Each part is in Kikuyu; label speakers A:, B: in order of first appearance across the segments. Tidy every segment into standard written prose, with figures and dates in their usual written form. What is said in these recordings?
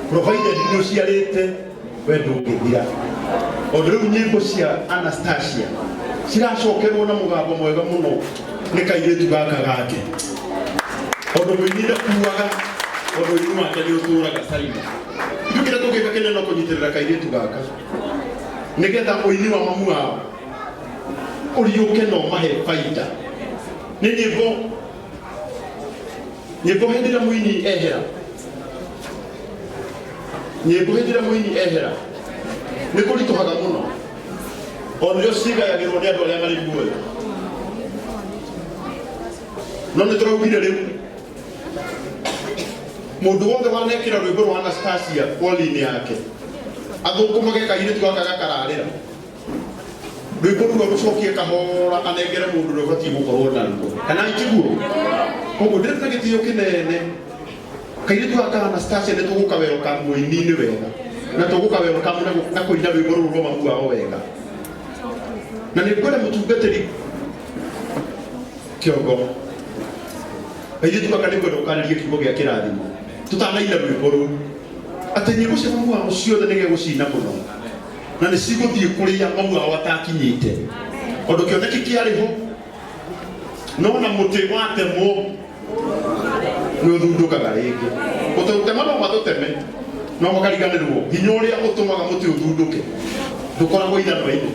A: Provided nĩ ũciarĩte, we ndũngĩthira. Tondũ rĩu nyĩmbo cia Anastasia ciracokerwo na mũgambo mwega mũno nĩ kairĩtu gaka gake. Tondũ mũini ndakuaga, tondũ ũini wake nĩ ũtũraga. Saima, ithuĩ kĩrĩa tũngĩka kĩnene no kũnyitĩrĩra kairĩtu gaka nĩgetha ũini wa mamu wao ũriũke na ũmahe baida. Nĩ nyĩmbo, nyĩmbo hĩndĩ ĩrĩa mũini ehera, nyĩmbo hĩndĩ ĩrĩa mũini ehera nĩ kũritũhaga mũno, o nĩo cigayagĩrwo nĩ andũ arĩa marĩ muoyo. No nĩ tũraugire rĩu mũndũ wothe wanekĩra rwĩmbo rwa Anastasia wall-inĩ yake athũkũmage kairĩtu gaka gakararĩra rwĩmbo rũu arũcokie kahora anengere mũndũ ũrĩa ũbatiĩ gũkorwo naruo, kana itiguo? Koguo ndĩrĩ na gĩtĩo kĩnene kairĩtu gaka Anastasia, nĩ tũgũka welcome mũini-inĩ wega na tũgũka welcome na kũina rwĩmbo rũrũ rwa mamu wao wega. Na nĩ ngwenda mũtungatĩri kĩongo kairĩtu gaka, nĩ ngwenda ũkarĩrie kiugo gĩa kĩrathimo tũtanaina rwĩmbo rũu, atĩ nyĩmbo cia mamu wao ciothe nĩ gegũcina mũno na nĩ cigũthiĩ kũrĩa mamu wao atakinyĩte, tondũ kĩoneki kĩarĩ ho. No na mũtĩ watemwo nĩ ũthundũkaga rĩngĩ. Gũtũtema no matũteme no makariganĩrwo hinya ũrĩa ũtũmaga mũtĩ ũthundũke ndũkoragwo ithanwa-inĩ.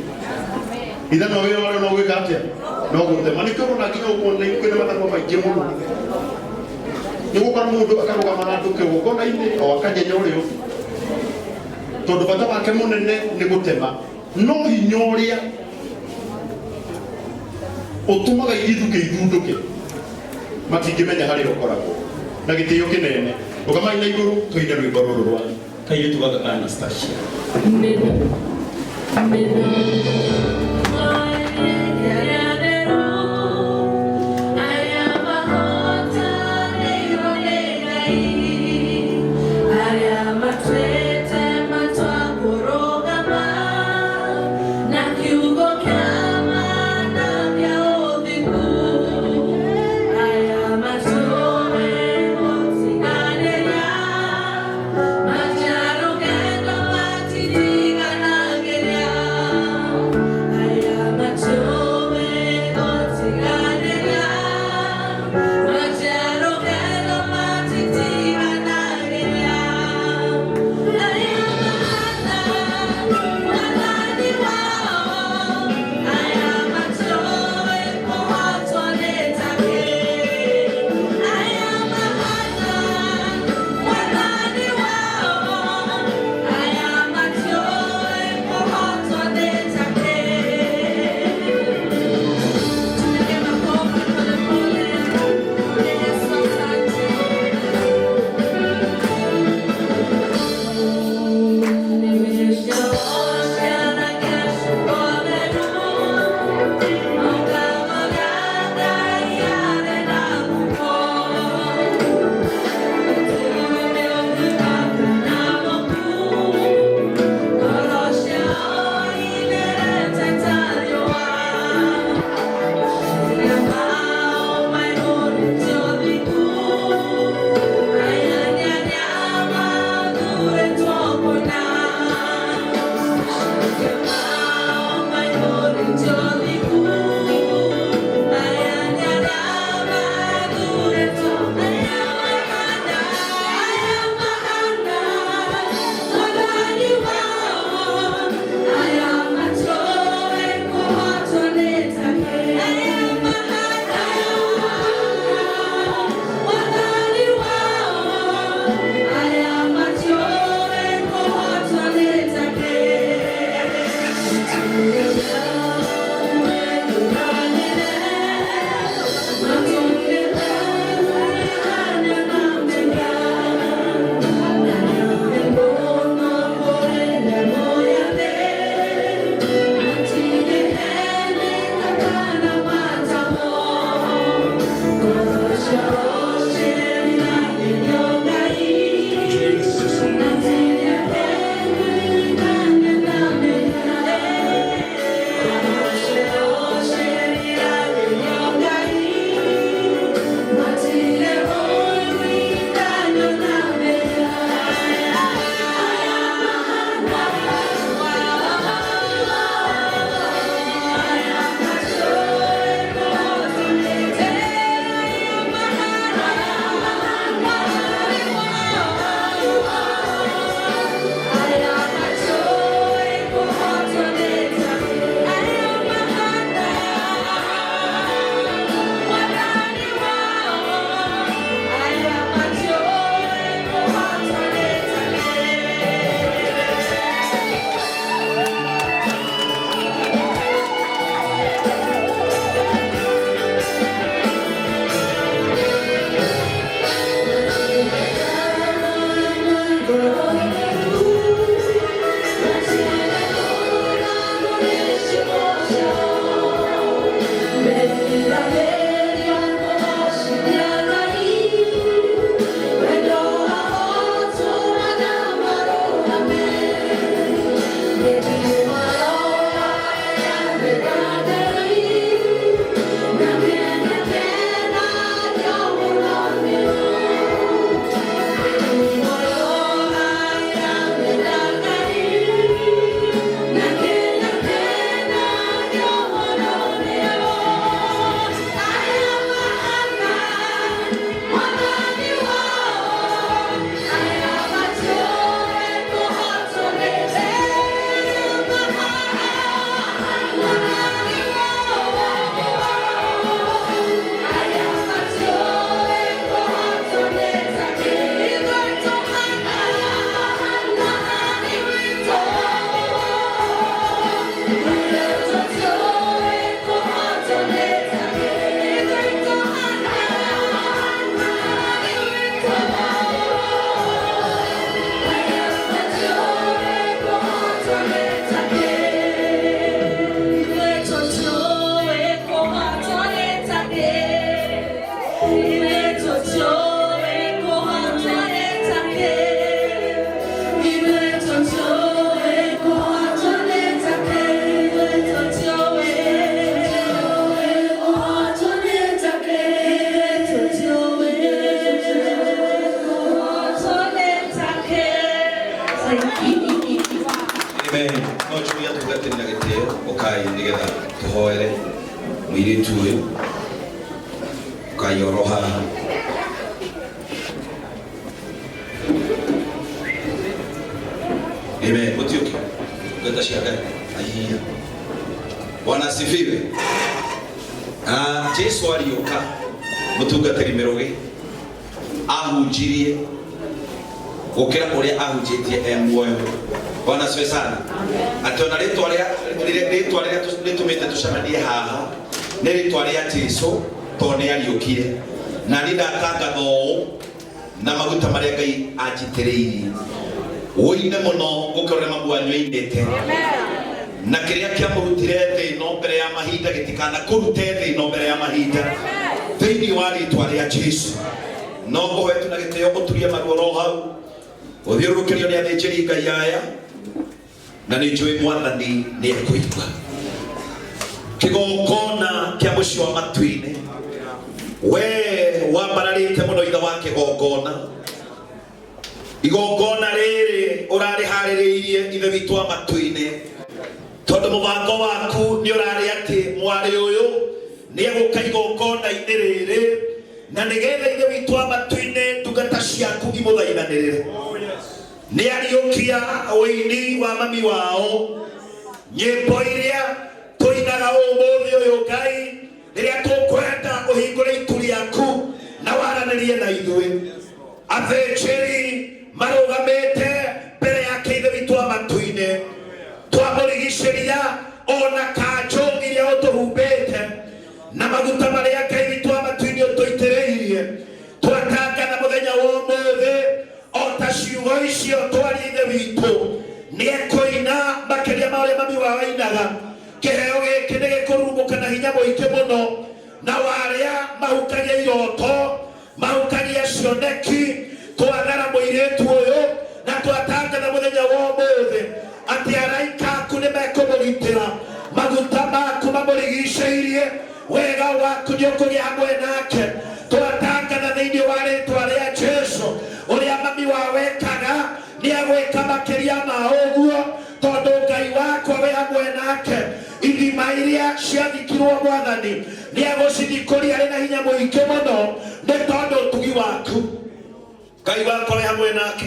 A: Ithanwa wĩra warĩo no gwĩka atĩa? No gũtema. Nĩkĩo ũrona nginya ũkona kwĩna mathanwa maingĩ mũno, nĩ gũkora mũndũ akarũgama handũ kĩgongona-inĩ o akanyenya ũrĩa ũngĩ, tondũ bata wake mũnene nĩ gũtema, no hinya ũrĩa ũtũmaga ithukĩ ithundũke matingĩmenya harĩa ũkoragwo. Na gĩtĩo kĩnene, rũgamai na igũrũ tũine rwĩmbo rũrũ rwa kairĩtu gaka ka Anastasia.
B: Amen. No njũrie atungatĩri na gĩtĩo ũkai nĩgetha tũhoere mũirĩtu ũyũ ũkai oro haha. Amen. Mũtiũke ngata cia Ngai. Aiya. Bwana asifiwe. Ah, Jesu ariũka mũtungatĩri Mĩrũgĩ ahunjirie gũkĩra ũrĩa ahunjĩtie e muoyo. Bwana asifiwe sana. Atĩ ona rĩtwa rĩa rĩtwa rĩrĩa rĩtũmĩte tũcemanie haha nĩ rĩtwa rĩa Jesu tondũ nĩ ariũkire. Na niĩ ndatangatha ũũ na maguta marĩa Ngai anjitĩrĩirie ũine mũno gũkĩra ũrĩa mamu wanyu ainĩte na kĩrĩa kĩamũrutire thĩ ĩno mbere ya mahinda gĩtikanakũrute thĩ ĩno mbere ya mahinda thĩinĩ wa rĩtwa rĩa Jesu. No ngũhoe tu na gĩtĩo ũturie maruo ro hau ũthiũrũrũkĩrio nĩ athĩnjĩri Ngai aya na nĩ njũĩ Mwathani nĩ ekũigua kĩgongona kĩa mũciĩ wa matu-inĩ. We wambararĩte mũno ithe wa kĩgongona, igongona rĩrĩ ũrarĩharĩrĩirie ithe witũ wa matu-inĩ, tondũ mũbango waku nĩ ũrarĩ atĩ mwarĩ ũyũ nĩ egũka igongona-inĩ rĩrĩ na nĩgetha ithe witũ wa matu-inĩ ndungata ciaku imũthaithanĩrĩre. Nĩ ariũkia ũini wa mami wao, nyĩmbo iria tũinaga ũmũthĩ ũyũ Ngai, rĩrĩa tũkwenda ũhingũre itu rĩaku na waranĩrie na ithuĩ. Athĩnjĩri marũgamĩte mbere yake ithe witũ wa matu-inĩ, twamũrigicĩria ona kanjũ iria ũtũhumbĩte na maguta marĩa Ngai witũ wa matu-inĩ ũtũitĩrĩirie. Twatangatha mũthenya wa ũmũthĩ o ta ciugo icio twaria ithe witũ nĩ ekũina makĩria ma ũrĩa mami wao ainaga. Kĩheo gĩkĩ nĩ gĩkũrurumũka na hinya mũingĩ mũno, na warĩa mahukagia iroto, mahukagia cioneki. Twathara mũirĩtu ũyũ na twatangatha mũthenya wa ũmũthĩ atĩ araika aku nĩ mekũmũgitĩra, maguta maku mamũrigicĩirie, wega waku nĩ ũkũgĩa hamwe nake. Twatangatha thĩinĩ wa rĩtwa rĩa Jesu, ũrĩa mami wao ekaga nĩ egwĩka makĩria ma ũguo, tondũ Ngai wakwa wĩ hamwe nake. Ithima iria ciathikirwo Mwathani nĩ egũcithikũria arĩ na hinya mũingĩ mũno, nĩ tondũ ũtugi waku Ngai wakwa wĩ hamwe nake.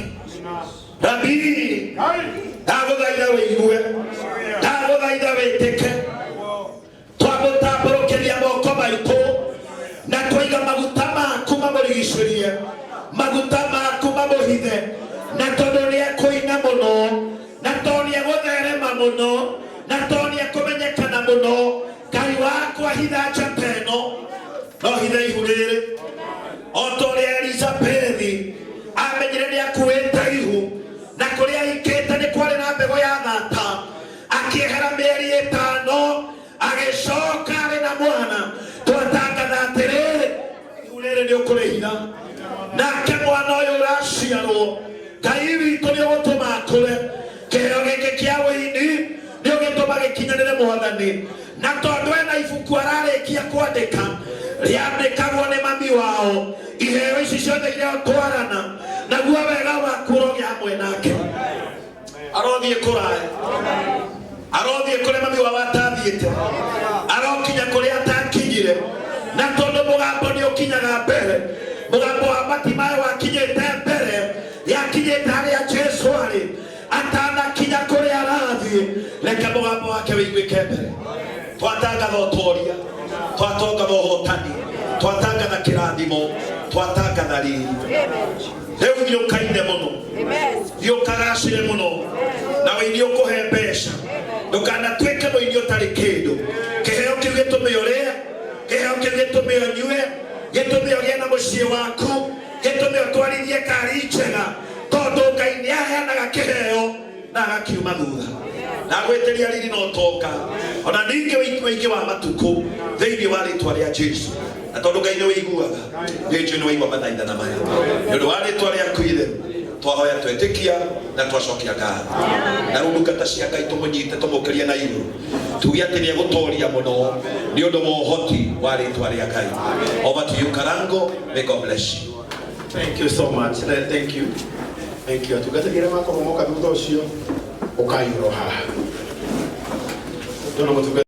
B: Rabii, ndagũthaitha wĩigue, ndagũthaitha wĩtĩke. Twamũtambũrũkĩria moko maitũ na twaiga maguta maku mamũrigicĩrie, maguta maku mamũhithe, na tondũ nĩ ekũina mũno, na tondũ nĩ egũtherema mũno, na tondũ nĩ ekũmenyekana mũno, Ngai wakwa hitha njata ĩno, no hitha ihu rĩrĩ. O ta ũrĩa Elizabethi amenyire nĩ akuĩte ihu, na kũrĩa aikĩte nĩ kwarĩ na mbegũ ya thata, akĩehera mĩeri ĩtano agĩcoka arĩ na mwana. Twatangatha atĩrĩrĩ, ihu rĩrĩ nĩ ũkũrĩhitha, nake mwana ũyũ ũraciarwo Ngai witũ nĩ ũgũtũma akũre. Kĩheo gĩkĩ kĩa ũini nĩ ũgĩtũma gĩkinyanĩre Mwathani, na tondũ ena ibuku ararĩkia kwandĩka rĩandĩkagwo nĩ mami wao, iheo ici ciothe iria ũtwarana naguo wega waku ũrogĩa hamwe nake. Arothiĩ kũraya, arothiĩ kũrĩa mami wao atathiĩte, arokinya kũrĩa atakinyire, na tondũ mũgambo nĩ ũkinyaga mbere, mũgambo wa Batimayo wakinyĩte mbere, yakinyĩte harĩa Jesu arĩ atanakinya kũrĩa arathiĩ, reke mũgambo wake wĩiguĩke mbere. Twatangatha ũtoria, twatangatha ũhotani, twatangatha kĩrathimo, twatangatha riri. Rĩu thiĩ ũkaine mũno, thiĩ ũkagacĩre mũno, na wĩini ũkũhe mbeca. Ndũkanatuĩke mũini ũtarĩ kĩndũ. Kĩheo kĩu gĩtũme ũrĩe, kĩheo kĩu gĩtũme ũnyue, gĩtũme ũgĩe na mũciĩ waku, gĩtũme ũtwarithie ngari njega, tondũ Ngai nĩ aheanaga kĩheo na agakiuma thutha. Na gwĩtĩria riri na ũtonga ona ningĩ ũingĩ wa matukũ thĩinĩ wa rĩtwa rĩa Jesu. Na tondũ Ngai nĩ wĩiguaga, nĩ njũĩ nĩ waigua mathaithana maya, nĩ ũndũ wa rĩtwa rĩaku itheru twahoya twetĩkia na twacokia ngatho. Na rĩu ndungata cia Ngai tũmũnyite tũmũkĩrie na igũrũ, tuge atĩ nĩ egũtoria mũno nĩ ũndũ wa ũhoti wa rĩtwa rĩa Ngai. Over to you, Karango. May God bless you.
C: Thank you so much. Thank you.
A: Thank you. Atungatĩri arĩa makorwo moka thutha ũcio, ũkai oro haha. Ndona mũtungatĩri.